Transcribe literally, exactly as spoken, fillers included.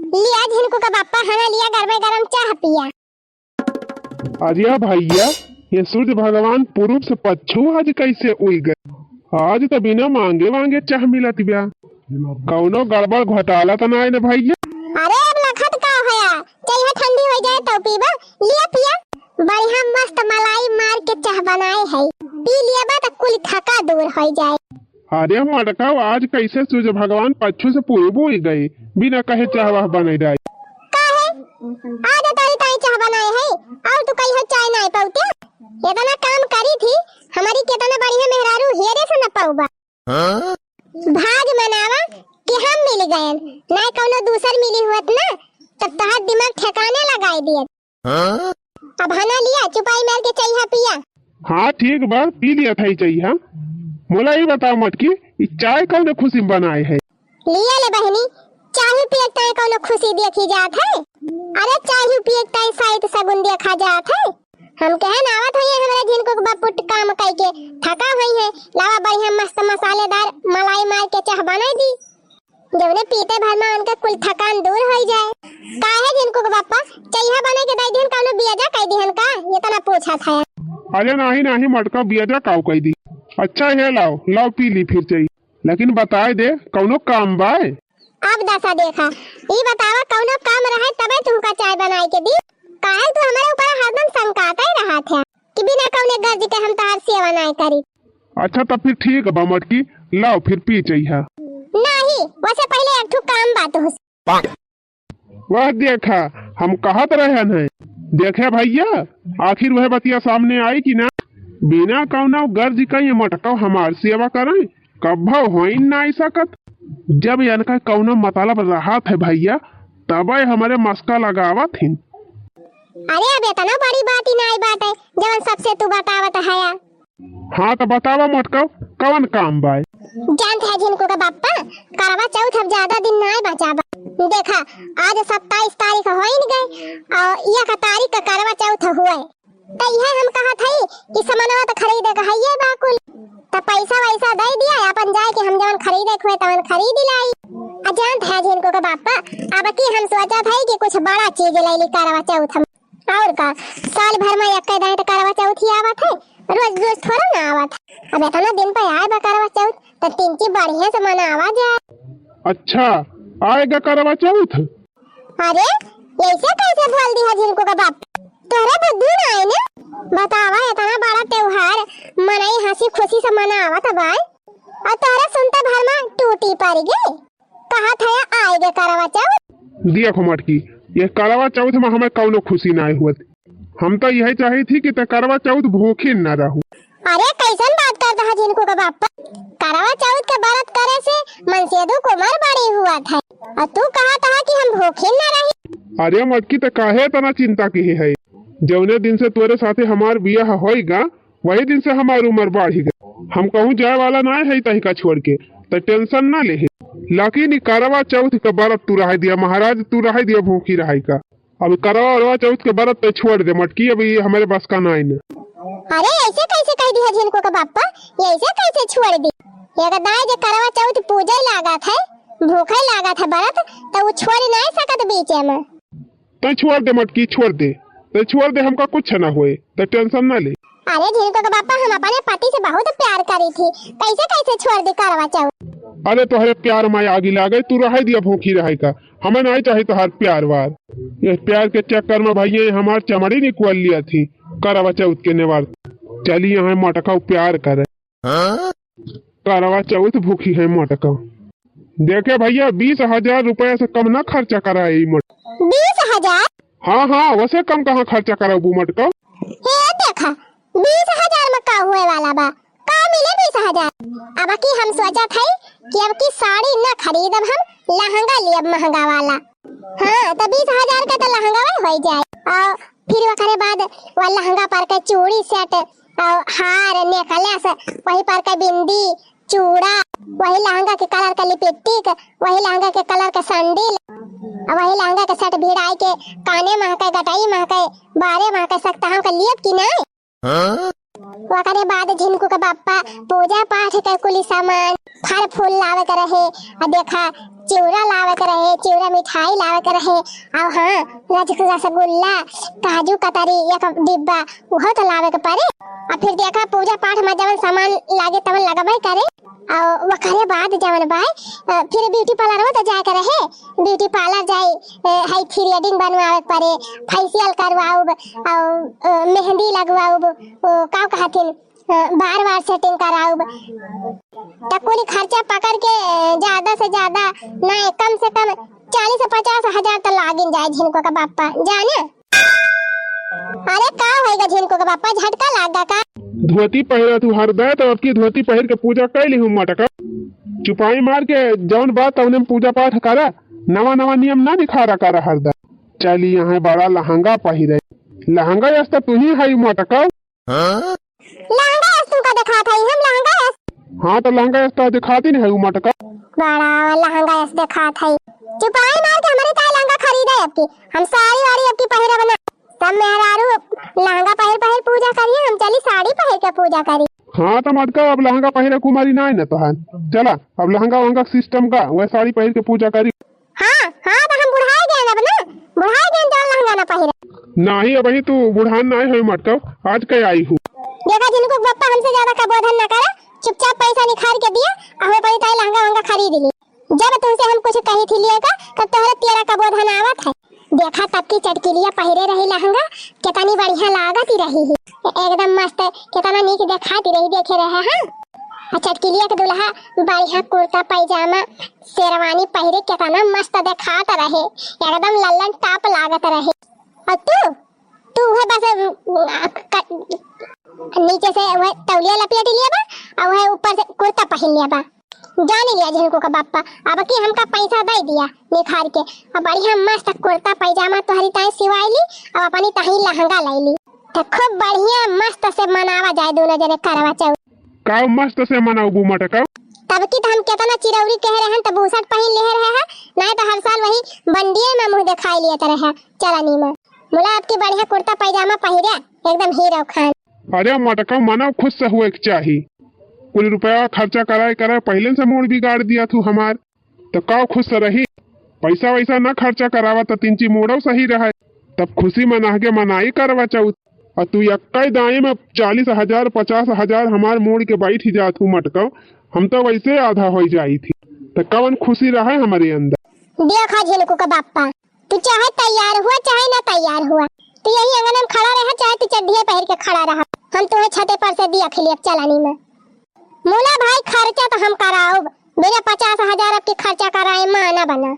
लिया झिनकू का बापा, हना लिया गरमे गरम चाह पिया। अरे भैया, ये सूर्य भगवान पूरब से पच्छू आज कैसे उइ गए? आज तो बिना मांगे मांगे चाह मिलत बा। कौनो गड़बड़ घोटाला तो नाय न भैया? अरे अब लखत का होया, चाहे ठंडी हो जाए तो पीबा, लिया पिया। बढ़िया मस्त मलाई मार के चाह बनाए है, पी लिया बा तो कुल थका दूर हो जाए। अरे मटका, आज कैसे सूर्य भगवान पच्छू से पूरब उइ गए, बिना कहे चाह वाह बनाई डाई। काहे? आज तोरी ताई चाह बनाए है, और तू कहियो चाय नाय पौते। इतना काम करी थी, हमारी कितना बढ़िया मेहरारू हेरे से न पौबा। भाग मनावा कि हम मिल गए, नाय कौनो दूसर मिली हुअत ना, तब तोहार दिमाग ठिकाने लगाई दियत। अब हना लिया, चुपाई मार के चइहा पिया। हाँ, ठीक बा, पी लिया था ई चइहा। मोला ई बताओ मटकी, ई चाय कौन खुशी में बनाए है? लिया ले बहनी, चाय पिए के ताई कौनो खुशी देखी जात है? अरे चाय पिए के ताई साइत सगुन देखा जात है। हम कहन आवत होइए हमरे झिनकू के बापू काम कई के थका होइए, लावा बढ़िया मस्त मसालेदार मलाई मार के चाह बनाई दी। जौने पीते भर में उनके कुल थकान दूर होई जाए। काहे झिनकू के बापा, चइहा बने के दई दिहन, कौनो बियाजा कई दिहन का? ये तना पूछत है। अरे नाही, नाही मटका, बियाजा काऊ कई दी। अच्छा है, लाओ, लाओ पी ली फिर चाय। लेकिन बताए दे, कौनो काम बाय? अब दशा देखा, ई बतावा कौनो काम रहे तबे तुमका चाय बनाए के दी। काहे तू हमारे ऊपर हरदम संकाते रहत है कि बिना कौने गर्ज के हम तोहार सेवा नाय करी। अच्छा, तब फिर ठीक बा मटकी, लाओ फिर पी चइहा। नाही, वैसे पहले एक ठो काम बा तुहसे। वह देखा, हम कहत रहन है। देखे भैया, आखिर वह बतिया सामने आई कि ना? बिना कौनो गर्ज के ये मटका हमार सेवा करें, कब्भो होइन नाय सकत। जब इनका कौनो मतलब रहत है भैया, तबे हमरे मस्का लगावत हिन। अरे अब इतना बड़ी बात ही नाय बाटे, जवन सबसे तू बतावत हया। हाँ, तो बतावा मोटका, कवन काम बाय? जानत है झिनकू का बापा, करवा चौथ अब ज्यादा दिन नाय बचा बा। देखा, आज सत्ताईस तारीख होइन गए और एक तारीख का करवा चौथ हुए। तो यह हम कहत हई कि समनवा तो खरीदे का हइये बा कुल। तो पैसा वैसा दे दिया, अपन जाए के हम जवन खरीदे के हुए तवन खरीद लाई। आ जानत है झिनकू का बापा, अब की हम सोचत हई कि कुछ बड़ा चीज ले ली करवा चौथ हम। और का, साल भर में एक दाई तो करवा चौथ ही आवत है, रोज रोज थोड़ा ना आवत है। अब इतना दिन पे आए बा करवा चौथ, तो तिनकी बढ़िया से मनावा जाए। अच्छा, आएगा करवा चौथ? अरे, ऐसे कैसे बोल दिया झिनकू का बाप? तोहरे बुद्धि ना आए ना? बतावा, इतना बड़ा त्योहार मनई हंसी खुशी से मनावत बाय, और तोहरे सुनते भर में टूटी पड़ गई। कहत है आए गे करवा चौथ। देख मटकी, ये करवा चौथ में हमें कौनो खुशी ना हुअत। हम तो यही चाही थी कि ते करवा चौथ भूखी न रहू। अरे कैसन बात करता है झिनकू का बाप? करवा चौथ के व्रत करे से मनसेदू के उमर बड़ी हुअत है, और तू कहत है कि हम भूखी न रही। अरे मटकी, ते काहे इतना चिंता की है? जौने दिन से तोरे साथे हमार बियाह होइगा, वही दिन से हमार उमर बढ़ी गई। हम कहूँ जाए वाला ना है तहिका छोड़ के, तो tension ना ले। लेकिन ई करवा चौथ का व्रत तू रह दिया महाराज, तू रह दिया भूखी रहे का। अब करवा उरवा चौथ के व्रत तो छोड़ दे मटकी, अब ये हमारे बस का ना है ना। अरे ऐसे कैसे कह दिया झिनकू का बापा, ये ऐसे कैसे छोड़ दी? ये दाई जे करवा चौथ पूजे लागत है, भूखे लागत है व्रत, तो वो छोड़ नहीं सकत बीचे में। तै छोड़ दे मटकी, छोड़ दे, तै छोड़ दे, हमका कुछ ना होए, तै tension ना ले। अरे झिनकू के बापा, हम अपने पति से बहुत प्यार करी थी, कैसे कैसे छोड़ दी करवा चौथ? अरे तोहरे प्यार में आगी लागे, तू रहे दिया भूखी रहे का, हमें नहीं चाहे तोहार प्यार वार। ये प्यार के चक्कर में भैया ये हमार चमड़ी निकल लिया थी करवा चौथ के नेवार। चली यहाँ मटका प्यार करे। करवा चौथ भूखी है मटका। देखे भैया, बीस हजार रुपया से कम ना खर्चा कराए ई मटका। बीस हजार? हाँ, हाँ, वैसे कम कहाँ खर्चा कराबू मटका? हे देखा, बीस हजार में का हुए वाला बा? का मिले बीस हजार? अब की हम सोचत हई कि अब की साड़ी ना खरीदब हम, लहंगा लियब महंगा वाला। हाँ, तो बीस हजार का तो लहंगा वही हो जाए। और फिर ओकरे बाद वो लहंगा पर के चूड़ी set, और हार, necklace, वही पर के बिंदी, चूड़ा, वही लहंगा के colour के lipstick, वही लहंगा के colour के sandal, और वही लहंगा के set भिड़ाई के काने महके, गटाई महके, बारे महके, सकता हमका लियब कि नहीं? ओकरे बाद झिनकू के बापा पूजा पाठ के कुली सामान, फल फूल लावे के रहे। आ देखा, चिउरा लावे के रहे, चिउरा मिठाई लावे के रहे, अउ हाँ, रस-, रसगुल्ला, काजू कतरी एक डिब्बा, उहो तो लावे के परे। अउ फिर देखा, पूजा पाठ में जवन सामान लागे तवन लगबे करे। अउ ओकरे बाद जवन बाय, अ, फिर beauty parlour में तो जाए के रहे, beauty parlour जाई, अ, है threading बनवावे के परे, facial करवाउब, अउ, अ, मेहंदी लगवाउब, ओ, का कहथिन, अ, बार बार setting कराउब। त कुल खर्चा पकड़ के, अ, ज्यादा से ज्यादा ना, कम से कम चालीस से पचास हजार तो लागिन जाए झिनको का बापा, जाने। अरे का होइगा झिनको के बापा, झटका लाग गा का? धोती पहिरत हूँ हरदा, तो अब की धोती पहिर के पूजा कइ लिहूँ मटका। चुपाई मार के जौन बात तौने में पूजा पाठ करा, नवा नवा नियम ना निखारा करा हरदा। चली यहाँ बड़ा लहंगा पहिरे, लहंगा यस तो तू ही है मटका। लहंगा यस तुमका देखात है, हम लहंगा यस। हाँ तो लहंगा यस तो देखाती नहीं है मटका। बड़ा लहंगा यस देखात है, चुपाई मार के हमरे ताई लहंगा खरीदे अब की, हम साड़ी वाड़ी अब की पहिरब ना। सब मेहरारू लहंगा पहिर पहिर पूजा करिहैं, हम चली साड़ी पहिर के पूजा करी। हाँ, तो मटका अब लहंगा पहिरे कुमारी नाई न तोहार। चला, अब लहंगा वहंगा system का, वह साड़ी पहिर के पूजा करी। हाँ, हाँ, तो हम बुढ़ाई गए अब ना, बुढ़ाई गए जौन लहंगा ना पहिरे। नाही, अबही तू बुढ़ान नाई होई मटका, आज के आई हूँ। देखा जिनको बप्पा हमसे ज्यादा कबोधन ना करे, चुपचाप पैसा निखार के दिया, हमें पड़ी ताई लहंगा वहंगा खरीद ली। जब तुमसे हम कुछ कही थी लिए का, तब तोहरे तेरा कबोधन आवत है। देखा तब की चटकिलिया पहिरे रही लहंगा, कितनी बढ़िया लागत ही रही ही। एकदम मस्त, कितना नीक देखाती रही, देखे रहे, हाँ। आ चटकिलिया के दुल्हा बढ़िया कुर्ता पैजामा, शेरवानी पहिरे, कितना मस्त देखात रहे, एकदम लल्लन top लागत रहे। और तू, तू वह बस, अम, क-, नीचे से वह तौलिया लपेट लिया बा, और वह ऊपर से कुर्ता पहन लिया बा। जानी लिया झिनको का बापा, अब की हमका पैसा दे दिया निखार के। अब बढ़िया मस्त कुर्ता पैजामा तोहरी ताई सिवाई ली, अब अपनी ताई लहंगा ले ली। तो खूब बढ़िया मस्त से मनावा जाए दोनों जने करवा चौथ। का मस्त से मनाऊ मटका? तब की तो हम कितना चिरौरी कह रहे हैं, तो बुशर्ट पहन ले रहे हैं, नहीं तो हर साल वही बंडिये में मुँह दिखाई लिए रहे हैं चलनी में। मुला अब की बढ़िया कुर्ता पैजामा पहिरे, एकदम हीरो खान। अरे मटका, मना खुश से हुए के चाही। कुल रुपया खर्चा कराए कराए पहले से मूड बिगाड़ दिया तू हमार। तो का खुश से रही? पैसा वैसा ना खर्चा करावा तो तिनची मूडो सही रहे। तब खुशी मना के मनाई करवा चौथ। और तू यक्का दाई में चालीस हजार, पचास हजार हमार मूड के बैठ जात हूँ मटका, हम तो वैसे आधा हो जाई थी। तो कवन खुशी रहे हमारे अंदर? देखा झिनको का बापा, तू चाहे तैयार हुआ, चाहे ना तैयार हुआ, तू यही अंगन में खड़ा रहा, चाहे तू चड्ढिया पहिर के खड़ा रहा, हम तुम्हें छते पर से दिया खिलियत चलानी में। मुला भाई, खर्चा तो हम कराउब, बिना पचास हजार अब के खर्चा कराए माना बना।